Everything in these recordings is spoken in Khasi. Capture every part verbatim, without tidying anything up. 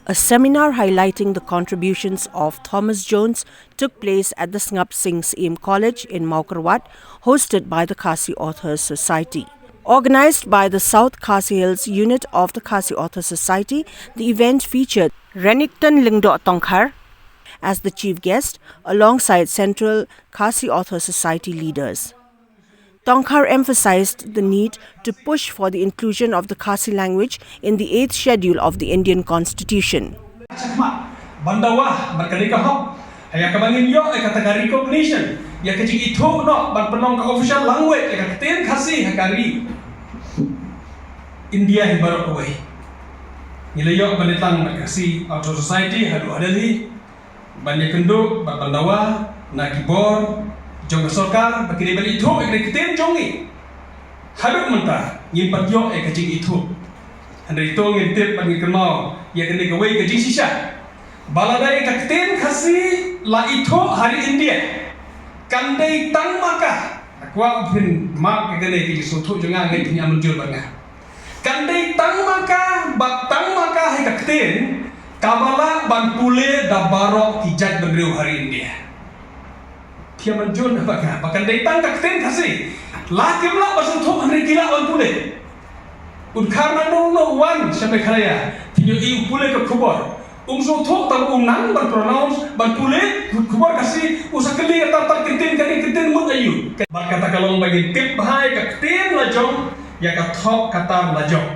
A seminar highlighting the contributions of Thomas Jones took place at the Sngap Sing Syiem College in Mawkyrwat, hosted by the Khasi Authors Society. Organized by the South Khasi Hills Unit of the Khasi Authors Society, the event featured Renikton Lyngdoh Tongkhar as the chief guest, alongside Central Khasi Authors Society leaders. Tongkhar emphasized the need to push for the inclusion of the Khasi language in the eighth schedule of the Indian Constitution. Chakma, ban dawa bad ka dei ka hok, ha ïa kaba ngin ïoh ïa kata ka recognition, ïa ka jingithuh noh ban pynlong ka official language ïa ka ktien Khasi ha ka ri India hi baroh kawei. Ngi la ïoh ban ïatang bad ka Khasi Author Society haduh ha Delhi ban ïakynduh bad ban dawa na ki bor jong ka sorkar ba ki dei ban ithuh ïa ka ktien jong ngi. Haduh mynta ngim pat ïoh ïa ka jingithuh. Hynrei to ngin tip bad ngin kynmaw ïa kane kawei ka jingshisha, ba lada ïa ka ktien Khasi la ithuh ha ri India, kan dei tang ma ka, nga kwah ba phin mark ïa kane ka jingsngewthuh jong nga, ngin pynïaid mynjur bad nga. Kan dei tang ma ka, bad tang ma ka hi ka ktien kaba lah ban pule da baroh ki jaitbynriew ha ri India. Phi ïa mynjur na ba ka, ba kan dei tang ka ktien Khasi. La kim lah ban sngewthuh, hynrei ki lah ban pule. Un khar nangno nangno wan sha Meghalaya, phin ïohi u pule ka khubor. Um sngewthuh tang u nang ban pronounce, ban pule khubor Khasi, u sa kylli ïa tar tar, ka ktien kane ka ktien mut aïu. Bad kata ka long ba ngin tip bha ïa ka ktien lajong, ïa ka thoh ka tar lajong.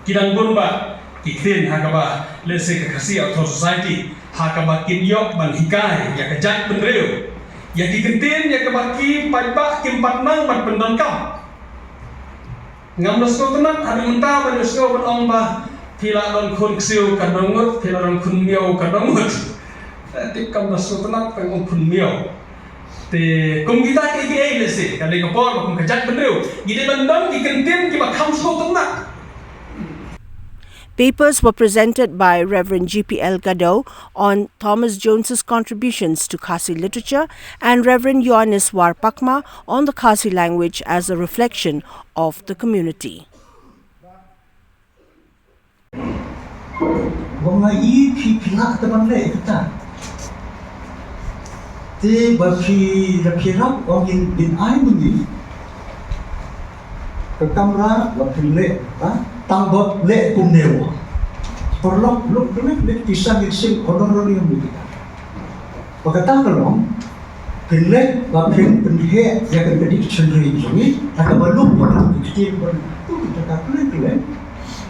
Ki dang bun bha ki ktien ha kaba lehse ka Khasi Author Society ha kaba kin ïoh ban hikai ïa ka jaitbynriew ïa ki ktien ïa kaba ki paidbah kim pat nang ban pyndonkam. Ngam da sngewtynnat haduh mynta ban ïohsngew ban ong ba phi la don khun ksiew ka dong ngut, phi la don khun miaw ka dong ngut. Eh, tip kam da sngewtynnat tang ong khun miaw. Te kum kita kiei kiei lehse ka dei ka por ba kum ka jaitbynriew ngi dei ban don ki ktien kiba kham sngewtynnat. Papers were presented by Reverend G P L Gadeo on Thomas Jones's contributions to Khasi literature and Reverend Ioannis Warpakma on the Khasi language as a reflection of the community. Ba nga i phi phi lah te ban leh kata. Te ba phi la phi rap ong in din ai muni. Ka kamra ba phi leh, ha? Tang ba leh kumne wa. Paralok lok leh leh pisa ngi sim honorarium ni kita. Ba kata ka long, pynleh ba phin pynheh ïa ka dictionary jong ngi, ha kaba lum ïa ka ktien ba tu kita ka pynleh pynleh.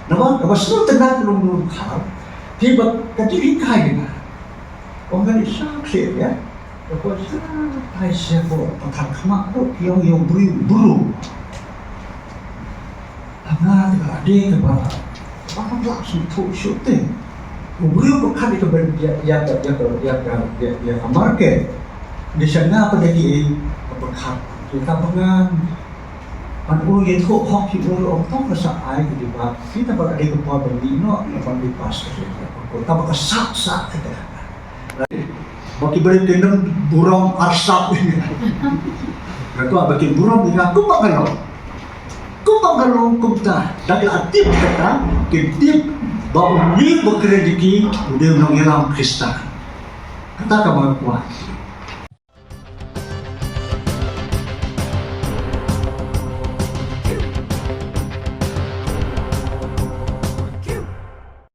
Naba kaba sngewtynnat long long khar, phi ba ka dei hikai ïa nga. Ong ka dei sha kse ïa. Ka ko sha tai sha ko, pa thar khmat ko, ki ong ïa u briew bru. Nga te ka dei kaba, ba ka lah sngewthuh shuh te. U briew ba khat ïa ka ban ïa, ïa ka, ïa ka, ïa ka, ïa, ïa ka market. Dei sha nga pat da kiei kaba khat. Te kaba ngan. Ban u ïathuh hok ki u ong tang ka sa ai ki dei ba. Kita ba ka dei ka por ban dei noh, ban dei pas ka dei. Kaba ka sah sah ka dei. Ba ki briew ki nang burom arsap. Nga kwah ba ki burom ïa nga kumba nga long. Kumba nga long kumta. Da ki la tip kata, ki tip ba u briew ba kren ïa ki u dei u nongïalam Khristan. Kata kaba nga kwah.